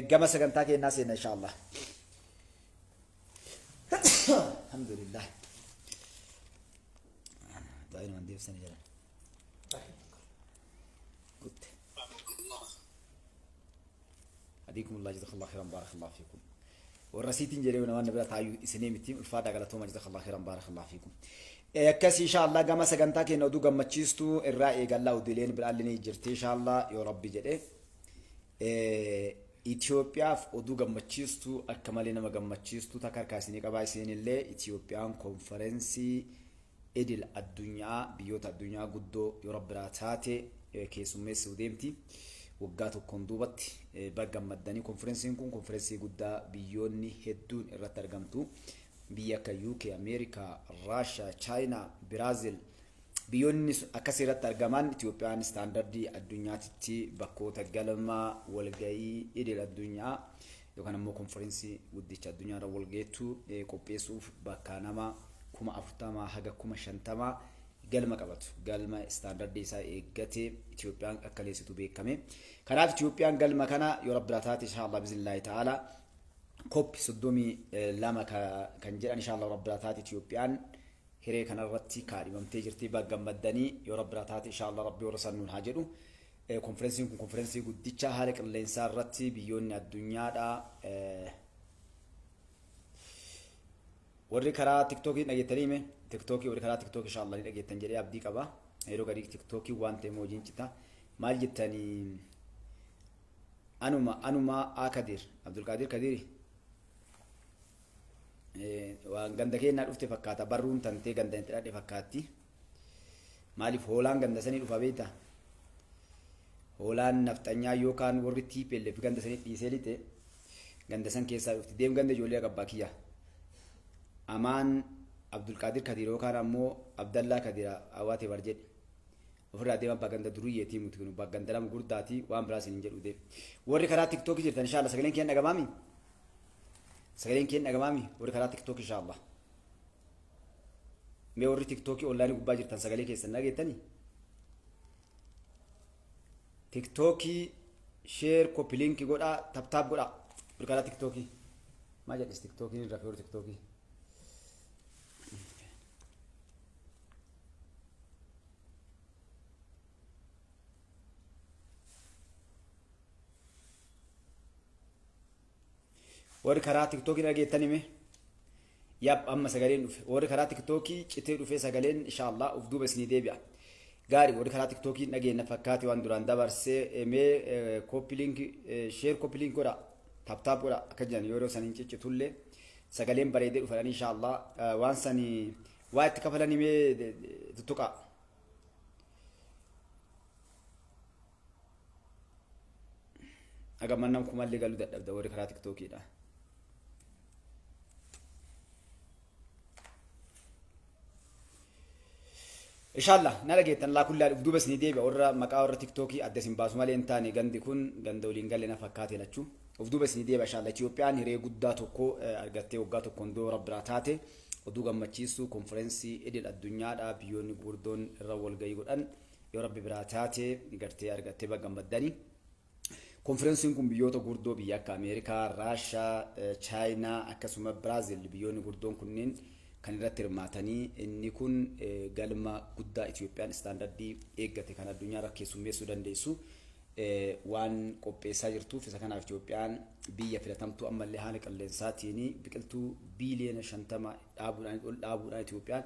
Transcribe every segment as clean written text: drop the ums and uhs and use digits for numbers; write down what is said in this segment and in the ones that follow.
Gama sagantaa keenyaa seenna insha Allah. Alhamdulillah. Du'aa namaan deebisanii jiran. Kutte. Hadiikumullah, jazakallah khairan, barakallahu fiikum. Warra siitiin jedhee namaan bira taayuu isinii miti, ulfaadhaa, galatooma, jazakallah khairan, barakallahu fiikum. Akkas insha Allah gama sagantaa keenya oduu gammachiistuu irraa eegallaa, oduuleen biraallee ni jirti insha Allah yoo Rabbi jedhe. Itoophiyaaf oduu gammachiistuu akka malee nama gammachiistuu takka harkaa isinii qabaa. Isinillee Itoophiyaan konferensii idil addunyaa biyyoota addunyaa guddoo yoo Rabbiraa taate keessummeessuu deemti. Waggaa tokkoon duubatti baga gammaddanii. Konferensiin kun konferensii guddaa biyyoonni hedduun irratti argamtu. Biyya akka UK, Ameerikaa, Raashaa, Chaayinaa, Biraazil biyyoonni akkasii irratti argaman. Itoophiyaan istaandardii addunyaatitti bakkoota galma walgahii idil addunyaa yookaan ammoo konferensii guddicha addunyaa irra walgeettu qopheessuuf bakka nama 40,000 haga 50,000 galma qabatu, galma istaandardii isaa eeggate Itoophiyaan akka leessitu beekame. Kanaaf Itoophiyaan galma kana yoo Rabbi taate insha Allah biiznillaahi ta'ala COP 32 kan jedhan insha Allah Rabbi taate Itoophiyaan hiree kanarratti kaadhimamtee jirti. Baga gammaddanii. Yoo Rabbi taate insha Allah Rabbi warra sannuun haa jedhu. Konferensiin kun konferensii guddicha haala qilleensaa irratti biyyoonni addunyaadha. Warri karaa TikTokii dhageettanii hime, TikTokii, warri karaa TikTokii insha Allah ni dhageettan jedhee abdii qaba. Yeroo gadii TikTokii waan ta'e hojiin cita. Maal jettanii? Anuma A Kadir Abdulqaadir Kadiri waan ganda keenyaa dhufte fakkaata, barruun tantee ganda itti dhadhe fakkaatti. Maaliif hoolaan ganda sanii dhufa beekta? Hoolaan nafxanyaa yookaan warri TPLF ganda sanii dhiisee lixe ganda san keessaa dhufti. Deem ganda ijoollee abbaa kiyya. Amaan Abdulqaadir Kadir yookaan ammoo Abdallaa Kadir Awaatee bar jedhe. Ofirraa deema, abbaa ganda duriyyeetii muti kun, abbaa ganda lama gurdaati, waan biraa isin hin jedhu deem. Warri karaa TikTokii jirtan inshallah sagaleen keen dhagamaami? Sagaleen keen dhagamaami? Warri karaa TikTokii inshallah. Mee warri TikTokii onlaayinii gubbaa jirtan sagalee keessan dhageettanii? TikTokii share, copy link godhaa, tap tap godhaa. Warri karaa TikTokii. Maal jedhis TikTokiin irra fi warri TikTokii? Warri karaa TikTokii dhageettan hime. Yap, amma sagaleen dhufe. Warri karaa TikTokii citee dhufe sagaleen inshallah of duuba isinii deebi'a. Gaari, warri karaa TikTokii dhageenya fakkaate waan duraan dabarsee mee copy link, share, copy link godha. Tap tap godha akka jiran yeroo saniin ciccitullee sagaleen bareedee dhufan inshallah waan sanii waa itti kafalanii mee tuttuqaa. Aga nam kumallee galuu dadhabda warri karaa TikTokiidha. Inshallah na dhageettan laa kullaa dhuf duuba isinii deebi'a. Warra maqaa warra TikTokii adda isin baasu malee hin taane, gandi kun ganda waliin galle na fakkaate lachuu. Of duuba isinii deebi'a inshallah. Itoophiyaan hiree guddaa tokko argattee waggaa tokkoon dura Rabbiraa taate oduu gammachiistu konferensii idil addunyaadha biyyoonni gurguddoon irra walgahii godhan yoo Rabbi biraa taate gartee argattee baga gammaddanii. Konferensiin kun biyyoota gurguddoo biyya akka Ameerikaa, Raashaa, Chaayinaa akkasuma Biraazil biyyoonni gurguddoon kunneen kan irratti hirmaatanii inni kun galma guddaa Itoophiyaan istaandardii eeggate kan addunyaa irra keessummeessuu dandeessu waan qopheessaa jirtuuf isa kanaaf Itoophiyaan biyya filatamtuu ammallee haala qilleensaatiin biqiltuu biiliyoona 50 dhaabuudhaan ol dhaabuudhaan Itoophiyaan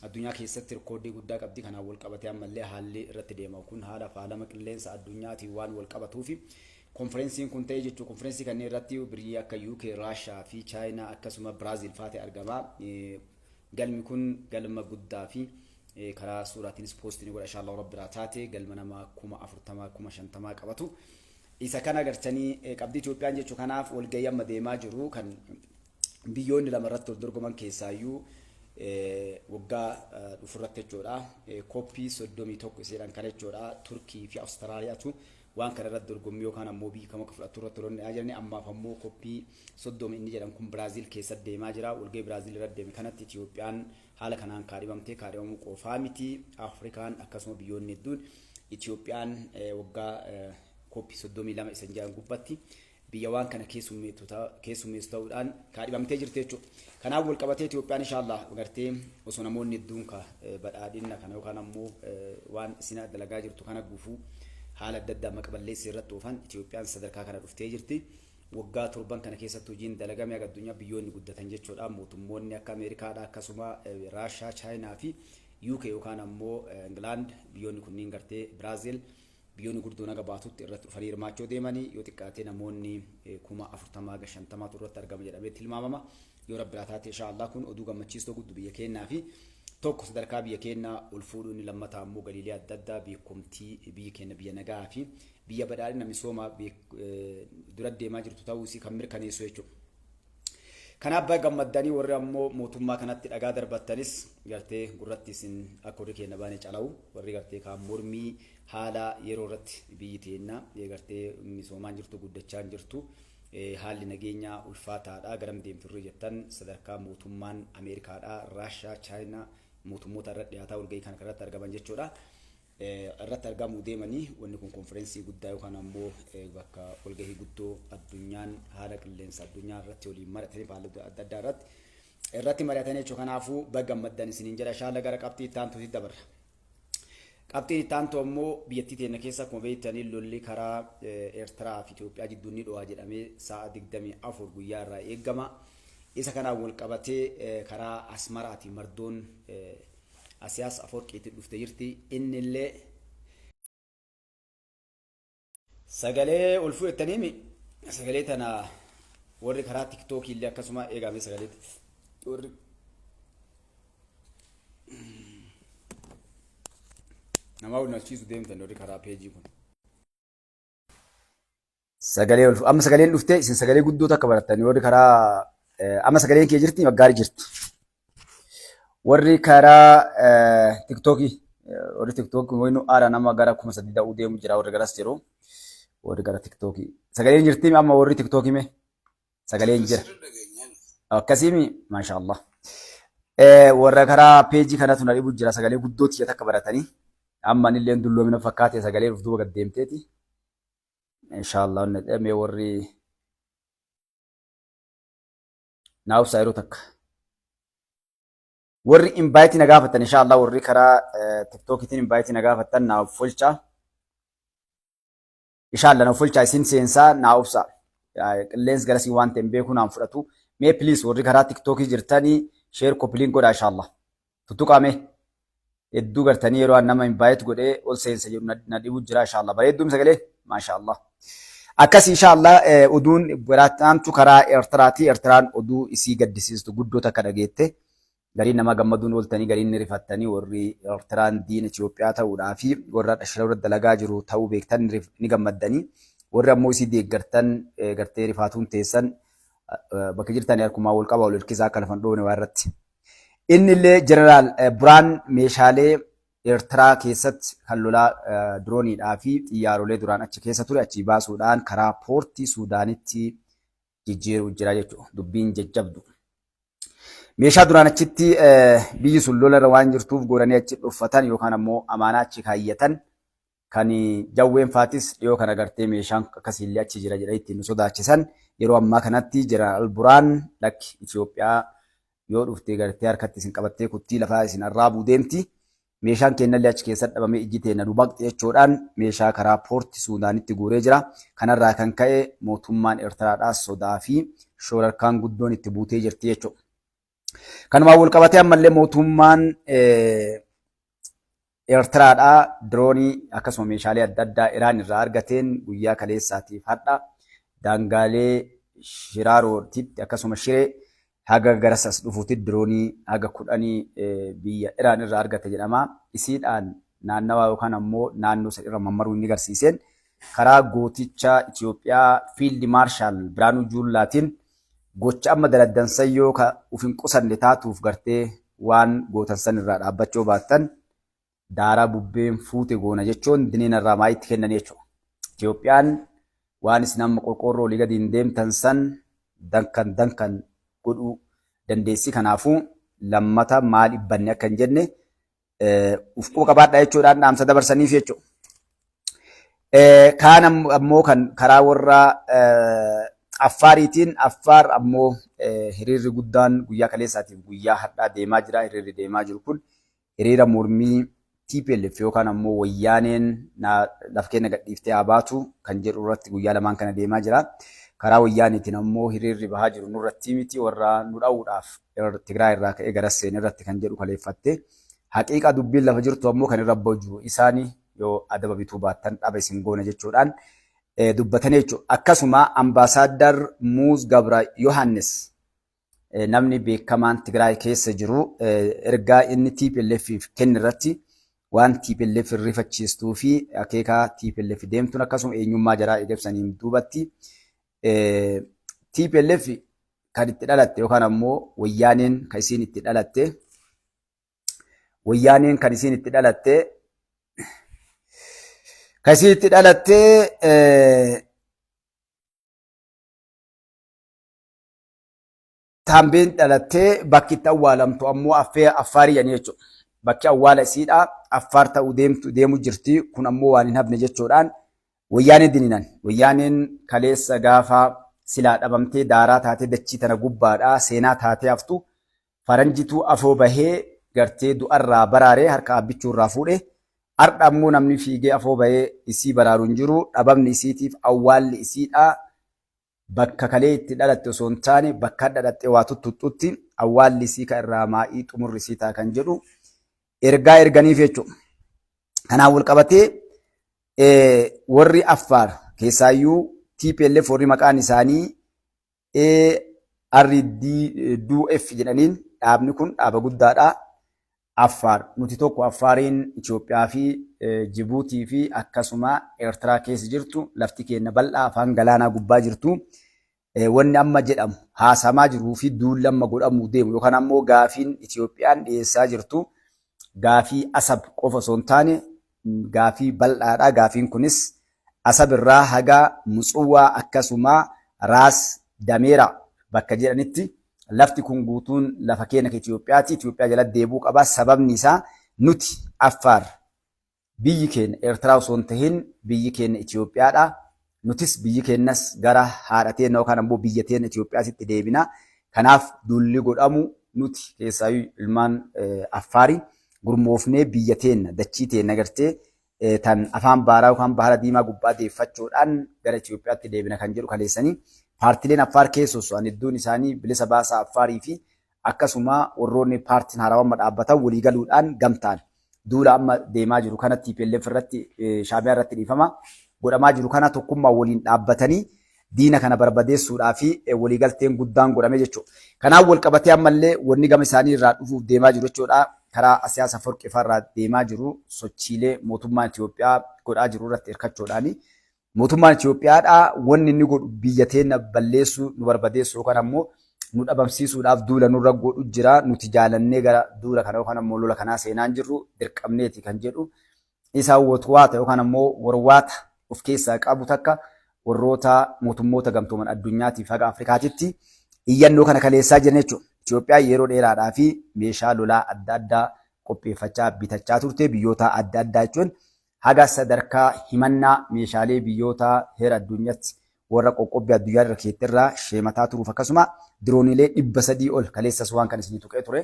addunyaa keessatti rikoordii guddaa qabdi. Kanaan wal qabatee ammallee haalli irratti deema kun haala faalama qilleensa addunyaatiin waan wal qabatuufi konferensiin kun ta'e jechuudha. Konferensii kanneen irratti biyyi akka UK, Raashaa fi Chaayinaa akkasuma Biraazil fa'aa argama. Galmi kun galma guddaa fi karaa suuraatiinis poostii ni godha inshallah Rabbiraa taate galma nama 40,000 50,000 qabatu. Isa kana agartanii qabdii Itoophiyaan jechuu. Kanaaf walgahii amma deemaa jiru kan biyyoonni lama irratti wal dorgoman keessaayyuu waggaa dhufurratti jechuudha. COP 31 iseedhaan kana jechuudha. Turkii fi Awustiraaliyaatu waan kana irratti dorgommii yookaan ammoo biyyi kam akka fudhattu irratti wal jirani. Ammaaf ammoo COP 30 inni jedhan kun Biraaziil keessatti deemaa jira. Walgahii Biraaziil irratti deeme kanatti Itoophiyaan haala kanaan kaadhimamtee kaadhimamuu qofaa miti. Afrikaan akkasuma biyyoonni hedduun Itoophiyaan waggaa COP 32 isan jedhan gubbatti biyya Biyya waan kana keessummeessu ta'uudhaan kaadhimamtee jirti jechuudha. Kanaaf wal qabatee Itoophiyaan inshaallah gartee osoo namoonni hedduun ka badhaadhina kana yookaan ammoo waan isin dalagaa jirtu kana gufuu haala adda addaa maqa balleessii irratti oofan, Itoophiyaan sadarkaa kana dhuftee jirti. Waggaa 7n kana keessatti hojiin dalagame aga addunyaa biyyoonni guddatan jechuudha. Mootummoonni akka Ameerikaadha, akkasuma Raashaa, Chaayinaa fi UK yookaan ammoo Ingilaand, biyyoonni kunniin gartee Biraazil, biyyoonni gurguddoon haga baatutti irratti dhufanii hirmaachuu deemanii, yoo xiqqaatee namoonni 40,000 haga 50tu irratti argama jedhamee tilmaamama. Yoo rabbi taate inshaallah kun oduu gammachiistoo guddoo biyya keenyaa fi tokko sadarkaa biyya keenyaa ol fuudhuu, inni lammataa ammoo galiilee adda addaa beekumtii biyyi keenya biyya nagaa fi biyya badhaadhina misoomaa dura deemaa jirtu ta'uu isii kan mirkaneessu jechuudha. Kanaaf baga gammaddanii. Warri ammoo mootummaa kanatti dhagaa darbattanis gartee gurratti isin akka warri keenya baane calawu, warri gartee kaan mormii haala yeroo irratti biyyi teenna gartee misoomaan jirtu, guddachaa jirtu, haalli nageenyaa ulfaataadha, garam deemturre jettan, sadarkaa mootummaan Ameerikaadha, Raashaa, Chaayinaa, mootummoota irratti dhiyaataa walgahii kana irratti argaman jechuudha. Irratti argamuu deemanii wanni kun konfereensii guddaa yookaan ammoo bakka walgahii guddoo addunyaan haala qilleensa addunyaa irratti waliin mari'atanii haala adda addaa irratti mari'atan jechuudha. Kanaafuu baga gammaddan isiniin jedha. Shaala gara qabxii itti aantuutti dabarra. Qabxiin itti aantu ammoo biyyattii teenya keessa akkuma beektanii lolli karaa Eertiraa fi Itoophiyaa jidduu ni dho'a jedhamee sa'a 24 guyyaa irraa eegama. Isa kanaan wal qabatee karaa Asmaraatii mardoon Asiyaas Aforqiitti dhuftee jirti. Inni illee sagalee ol fudhataniimi sagalee tana warri karaa Tiktookii illee akkasuma eegame sagalee warri namaa wal nalchiisu deemtan warri karaa peejii kun. Sagalee ol amma sagaleen dhuftee isin sagalee guddoo takka barattanii warri karaa amma sagaleen kee jirti, gaarii jirti. Warri karaa Tiktookii, warri Tiktookii wayinu aara nama gara 3,000 ta'uu deemu jira, warri garas jiru. Warri gara Tiktookii. Sagaleen jirti amma warri Tiktookii mee? Sagaleen jira. Akkasiimi, maashaallah. Warra karaa peejii kanatu na dhibu jira, sagalee guddoo tiyya takka baratanii. Amma anillee dulloomina fakkaate sagalee of duuba gad deemteeti. Inshaallah mee warri naa obsaa yeroo takka. Warri invite na gaafatan inshaallah warri karaa Tiktookiitiin invite na gaafatan naa folchaa. Inshaallah na folchaa, isin seensaa, naa obsaa. Qilleensi garasii waan ta'e hin beeku, naan fudhatu. Mee please warri karaa Tiktookii jirtanii share, copy link godhaa inshaallah. Tuttuqaa mee. Hedduu gartanii yeroo an nama invite godhee ol seensa jedhu na dhibu jira inshaallah. Bareedduun sagalee, maashaallah. Akkas inshaallah oduun biraataantu karaa Eertiraati. Eertiraan oduu isii gaddisiistu guddoo takka dhageette. Gariin namaa gammaduun ooltanii, gariin ni rifattanii. Warri Eertiraan diina Itoophiyaa ta'uudhaa fi warra dhashira irra dalagaa jiru ta'uu beektan ni gammaddanii. Warri ammoo isii deeggartan gartee rifaatuun teessan bakka jirtan harkumaa wal qaba, wal hirkisaa akka lafan dhoofne waa irratti. Inni illee Jeneraal Buraan meeshaalee Eertiraa keessatti kan lolaa dirooniidhaa fi xiyyaarolee duraan achi keessa ture achii baasuudhaan karaa poortii Suudaanitti jijjiiruu jira jechuudha. Dubbiin jajjabdu. Meeshaa duraan achitti biyyi sun lola irra waan jirtuuf gooranii achi dhuffatan yookaan ammoo amaanaa achi kaayyatan kan jawween faatis dhiyoo kana gartee meeshaan akkasiillee achi jira jedhanii ittiin nu sodaachisan, yeroo ammaa kanatti Jeneraal Buraan lakki, Itoophiyaa yoo dhufte gartee harkatti isin qabattee kuttii lafaa isin arraabuu deemti. Meeshaan keenyallee achi keessatti dhabamee ijji teenya nu baqxi jechuudhaan meeshaa karaa poortii Suudaanitti guuree jira. Kanarraa kan ka'e mootummaan Eertiraadhaas sodaa fi shoorarkaan guddoon itti buutee jirti jechuudha. Kanumaan wal qabatee ammallee mootummaan Eertiraadhaa diroonii akkasuma meeshaalee adda addaa Iraan irraa argateen guyyaa kaleessaatiif har'a daangaalee Shiraarootitti akkasuma Shiree haga garas as dhufuutti diroonii haga 10 biyya Iraan irraa argate jedhama. Isiidhaan naannawaa yookaan ammoo naannoo san irra mammaruu inni agarsiiseen karaa gooticha Itoophiyaa Fiild Maarshaal Biraanuu Juullaatiin gocha amma daladdansan yoo ka uf hin qusanne taatuuf gartee waan gootan san irraa dhaabbachuu baattan daaraa bubbeen fuute goona jechuun diniina irraa maayitti kennanii jechuudha. Itoophiyaan waan isin amma qorqoorroo olii gadi hin deemtan san dankan dankan godhuu dandeessi. Kanaafuu lammata maal ibbanne akka hin jenne uf quba qabaadhaa jechuudhaan dhaamsa dabarsaniif jechuudha. Kaan ammoo kan karaa warra Affaariitiin Affaar ammoo hiriirri guddaan guyyaa kaleessaatiif guyyaa har'aa deemaa jira. Hiriirri deemaa jiru kun hiriira mormii TPLF yookaan ammoo wayyaaneen lafa keenya gadhiiftee haa baatu kan jedhu irratti guyyaa lamaan kana deemaa jira. Karaa wayyaaniitiin ammoo hiriirri bahaa jiru nurratti miti, warra nu dha'uudhaaf Tigraay irraa ka'ee gara seenee irratti kan jedhu kaleeffatte. Haqiiqa dubbiin lafa jirtu ammoo kan irra jiru isaanii yoo adaba bituu baattan dhaba isin goona jechuudhaan dubbatanii jechuudha. Akkasuma Ambaasaaddar Muuz Gabra Yohaannis, namni beekamaan Tigraay keessa jiru, ergaa inni TPLF kenne irratti waan TPLF rifachiistuu fi akeekaa TPLF deemtuun akkasuma eenyummaa jaraa ibsaniin duubatti, TPLF kan itti dhalatte yookaan ammoo wayyaaneen kan isiin itti dhalatte, wayyaaneen kan isiin itti dhalatte, kan isiin itti dhalatte Taambeen dhalattee bakki itti awwaalamtu ammoo Affaarii jedhanii jechuudha. Bakki awwaala isiidha Affaar ta'uu deemtu deemu jirti. Kun ammoo waan hin hafne jechuudhaan wayyaanee dininan. Wayyaaneen kaleessa gaafa silaa dhabamtee daaraa taatee dachii tana gubbaadhaa seenaa taatee haftu, faranjituu afoo bahee gartee du'arraa baraaree harka abbichuu irraa fuudhe. Ardha ammoo namni fiigee afoo bahee isii baraaru hin jiru. Dhabamni isiitiif awwaalli isiidha bakka kalee itti dhalatte osoo hin taane bakka hadha dhaxxee waa tuttuqxutti awwaalli isii ka irraa maa'ii xumurri isii ta'a kan jedhu ergaa erganiif jechuudha. Kanaan wal qabatee warri Affaar, keessaayyuu TPLF warri maqaan isaanii ARDF jedhaniin, dhaabni kun dhaaba guddaadha. Affaar nuti tokko, Affaariin Itoophiyaa fi Jibuutii fi akkasuma Eertiraa keessa jirtu, lafti keenya bal'aa afaan galaanaa gubbaa jirtu. Wanni amma jedhamu haasamaa jiruu fi duulli amma godhamuu deemu yookaan ammoo gaafiin Itoophiyaan dhiyeessaa jirtu gaafii Asab qofa osoo hin taane gaafii bal'aadha. Gaafiin kunis Asab irraa haga Mutsuwaa akkasuma Raas Dameera bakka jedhanitti lafti kun guutuun lafa keenya Itoophiyaati. Itoophiyaa jala deebi'uu qaba. Sababni isaa nuti Affaar biyyi keenya Eertiraa osoo hin tahin biyyi keenya Itoophiyaadha. Nutis biyyi keenyas gara haadha teenya yookaan ammoo biyya teenya Itoophiyaatti deebina. Kanaaf duulli godhamu nuti keessaayyuu ilmaan Affaarii gurmoofnee biyya teenya, dachii teenya gartee tan afaan baaraa yookaan bahara diimaa gubbaa deeffachuudhaan gara Itoophiyaatti deebina kan jedhu kaleessanii paartileen Affaar keessa socho'an hedduun isaanii, Bilisa Baasaa Affaarii fi akkasuma warroonni paartiin haarawaa amma dhaabbatan, walii galuudhaan gamtaan duula amma deemaa jiru kana TPLF irratti, Shaabiyaa irratti dhiifama, godhamaa jiru kana tokkummaa waliin dhaabbatanii diina kana barbadeessuudhaa fi waliigalteen guddaan godhame jechuudha. Kanaan wal qabatee ammallee wanni gama isaanii irraa dhufuuf deemaa jiru jechuudha. Karaa siyaasa Forqifaa irraa deemaa jiru sochiilee mootummaan Itoophiyaa godhaa jiru irratti hirkachuudhaani. Mootummaan Itoophiyaadhaa wanni inni godhu biyya teenya balleessuu, nu barbadeessuu yookaan ammoo nu dhabamsiisuudhaaf duula nurra godhu jira. Nuti jaalannee gara duula kana yookaan ammoo lola kanaa seenaan jirru, dirqamneeti kan jedhu isaan wotwaata yookaan ammoo warwaata of keessaa qabu takka warroota mootummoota gamtooman addunyaatiif haga Afrikaatitti iyyannoo kana kaleessaa jiran jechuudha. Itoophiyaan yeroo dheeraadhaa fi meeshaa lolaa adda addaa qopheeffachaa bitachaa turte biyyoota adda addaa jechuun, haga sadarkaa himannaa meeshaalee biyyoota heera addunyaatti warra qoqqobbii addunyaa irra keettirraa sheemataa turuuf, akkasuma dirooniilee 300 ol kaleessas waan kan isinii tuqee ture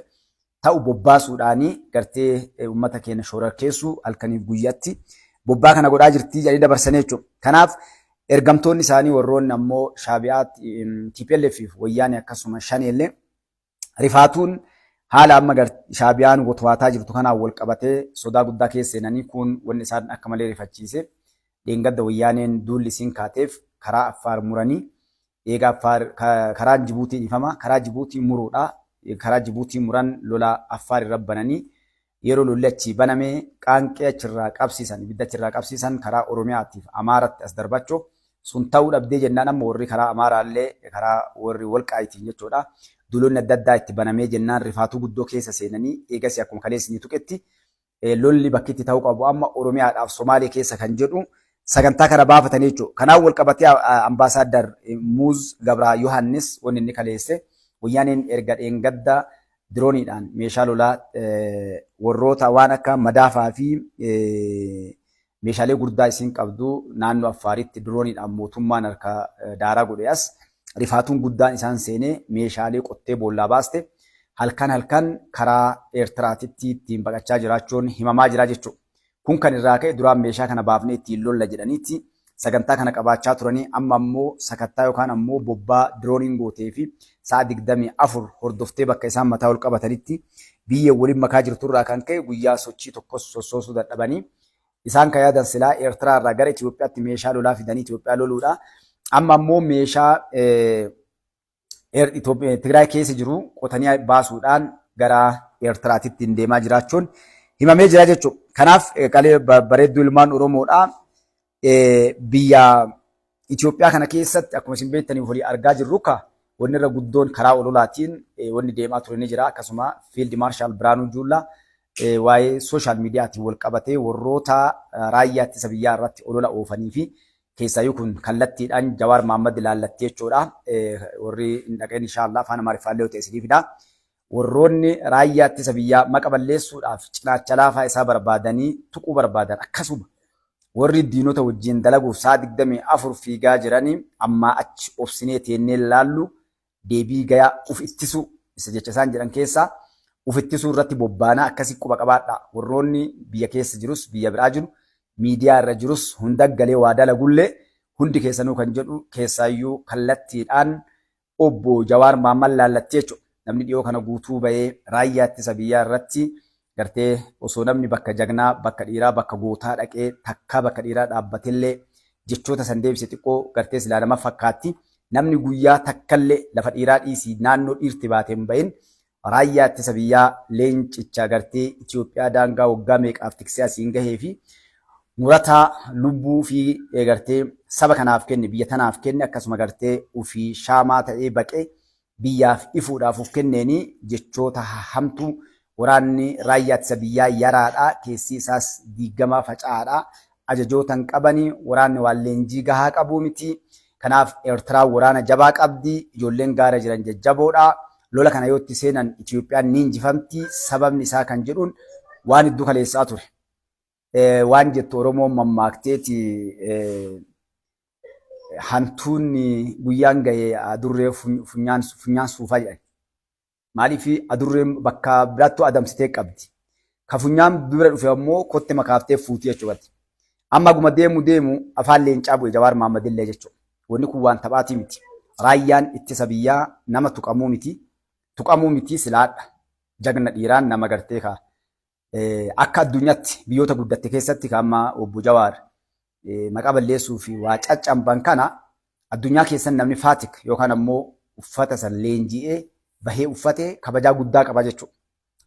ta'u bobbaasuudhaanii gartee uummata keenya shororkeessuu halkaniif guyyaatti bobbaa kana godhaa jirti jedhanii dabarsanii jechuudha. Kanaaf ergamtoonni isaanii warroonni ammoo Shaabiyaa, TPLF fi Wayyaanee akkasuma Shaneellee rifaatuun haala amma Shaabiyaan wotwaataa jirtu kanaan wal qabatee sodaa guddaa keessa seenanii, kun wanni isaan akka malee rifachiise dheengadda Wayyaaneen duulli isiin kaateef karaa Affaar muranii eega Affaar karaan Jibuutii, dhiifama, karaa Jibuutii muruudha. Karaa Jibuutii muran, lola Affaar irra bananii, yeroo lolli achii baname qaanqee achirraa qabsiisan, ibidda achirraa qabsiisan karaa Oromiyaatiif Amaaratti as darbachuu sun ta'uu dhabdee jennaan, amma warri karaa Amaaraallee karaa warri Walqaayitiin jechuudha. Duulonni adda addaa itti banamee jennaan rifaatuu guddoo keessa seenanii, eegasii akkuma kaleessi ni tuqetti lolli bakki itti ta'uu qabu amma Oromiyaadhaaf Somaalee keessa kan jedhu sagantaa kana baafatanii jechuudha. Kanaan wal qabatee Ambaasaaddar Muuz Gabraa Yohaannis wanni inni kaleesse, Wayyaaneen erga dheengadda dirooniidhaan meeshaa lolaa warroota waan akka madaafaa fi meeshaalee gurguddaa isiin qabdu naannoo Affaaritti dirooniidhaan mootummaan harka daaraa godhe as Rifaatuun guddaan isaan seenee meeshaalee qottee boollaa baaste halkan halkan karaa Eertiraatitti ittiin baqachaa jiraachuun himamaa jira jechuudha. Kun kan irraa ka'e duraan meeshaa kana baafnee ittiin lolla jedhaniiti sagantaa kana qabaachaa turanii amma ammoo sakattaa yookaan ammoo bobbaa dirooniin gootee fi sa'a 24 hordoftee bakka isaan mataa ol qabatanitti biyyeen waliin makaa jirturraa kan ka'e guyyaa sochii tokkos sossoosuu dadhabanii isaan kan yaadan silaa Eertiraa irraa gara Itoophiyaatti meeshaa lolaa fidanii Itoophiyaa loluudha. Amma ammoo meeshaa Tigraay keessa jiru qotanii baasuudhaan gara Eertiraatitti deemaa jiraachuun himamee jira jechuudha. Kanaaf qalee bareedduu ilmaan Oromoodha. Biyya Itoophiyaa kana keessatti akkuma isin beektaniif horii argaa jirru ka wanni irra guddoon karaa ololaatiin wanni deemaa ture ni jira. Akkasuma Fiild Maarshaal Biraanuu Juullaa waa'ee social mediaatiin wal qabatee warroota raayyaa ittisa biyyaa irratti olola oofanii fi keessaayyuu kun kallattiidhaan Jawaar Mahaammad ilaallatti jechuudha. Warri hin dhaqeen inshaallah afaan Amaariffaallee yoo ta'e isinii fida. Warroonni raayyaa ittisa biyyaa maqa balleessuudhaaf cinaacha laafaa isaa barbaadanii tuquu barbaadan akkasuma warri diinota wajjin dalaguuf sa'a 24 fiigaa jiranii ammaa achi obsinee teennee laallu deebii gayaa uf ittisuu isa jecha isaan jedhan keessaa uf ittisuu irratti bobbaanaa akkasii quba qabaadhaa. Warroonni biyya keessa jirus biyya biraa jiru miidiyaa irra jirus hunda galee waa dalagullee hundi keessanuu kan jedhu keessaayyuu kallattiidhaan obbo Jawaar Mahaammad laallatti jechuudha. Namni dhiyoo kana guutuu bahee raayyaa ittisa biyyaa irratti gartee osoo namni bakka jagnaa, bakka dhiiraa, bakka gootaa dhaqee takkaa bakka dhiiraa dhaabbatellee jechoota san deebise xiqqoo gartee silaa nama fakkaatti. Namni guyyaa takkallee lafa dhiiraa dhiisii naannoo dhiirti baate hin bahin raayyaa ittisa biyyaa leencicha gartee Itoophiyaa daangaa waggaa meeqaaf tiksee asiin gahee fi murataa lubbuu fi gartee saba kanaaf kenne biyya tanaaf kenne akkasuma gartee ofii shaamaa ta'ee baqee biyyaaf ifuudhaaf of kenneeni jechoota hamtuu waraanni raayyaa ittisa biyyaa yaraadha keessi isaas diigamaa faca'aadha ajajoota hin qabani waraanni waan leenjii gahaa qabuu miti kanaaf Eertiraan waraana jabaa qabdi ijoolleen gaara jiran jajjaboodha lola kana yoo itti seenan Itoophiyaan ni injifamti sababni isaa kan jedhuun waan hedduu kaleessaa ture. Waan jettu Oromoon mammaakteeti hantuunni guyyaan ga'e adurree funyaan suufaa jedhan. Maaliif adurreen bakka biraattuu adamsitee qabdi. Ka funyaan bira dhufe ammoo kotte makaaftee fuuti jechuudha. Amma aguma deemu deemu afaan leencaa bu'e Jawaar Mahaammad illee jechuudha. Wanni kun waan taphaatii miti. Raayyaan ittisa biyyaa nama tuqamuu miti. Tuqamuu miti silaadha. Jagna dhiiraan nama gartee kaa. Akka addunyaatti biyyoota guddatte keessatti ka amma obbo Jawaar maqaa balleessuu fi waa caccamban kana addunyaa keessan namni faatik yookaan ammoo uffata san leenji'ee bahee uffate kabajaa guddaa qaba jechuudha.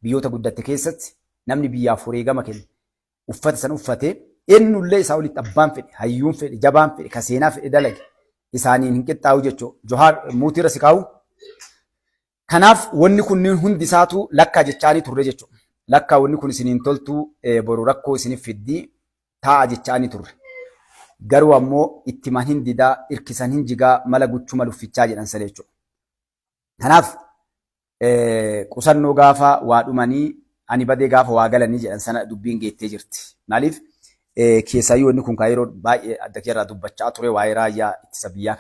Biyyoota guddatte keessatti namni biyyaaf wareegama kenne uffata san uffate eenyullee isaa olitti abbaan fedhe hayyuun fedhe jabaan fedhe ka seenaa fedhe dalage isaaniin hin qixxaa'u jechuudha. Johaar muutii irra si kaa'u. Kanaaf wanni kunniin hundi isaatu lakkaa jechaanii turre jechuudha. Lakkaa wanni kun isiniin toltuu boru rakkoo isiniif fiddi taa'a jechaanii turre. Garuu ammoo ittiman hin didaa, irkisan hin jigaa, mala guchuma luffichaa jedhan sana jechuudha. Kanaaf qusannoo gaafa waa dhumanii ani badee gaafa waa galanii jedhan sana dubbiin geettee jirti. Maaliif keessaayyuu wanni kun kan yeroo baay'ee adda keerraa dubbachaa ture waa'ee raayyaa ittisa biyyaa.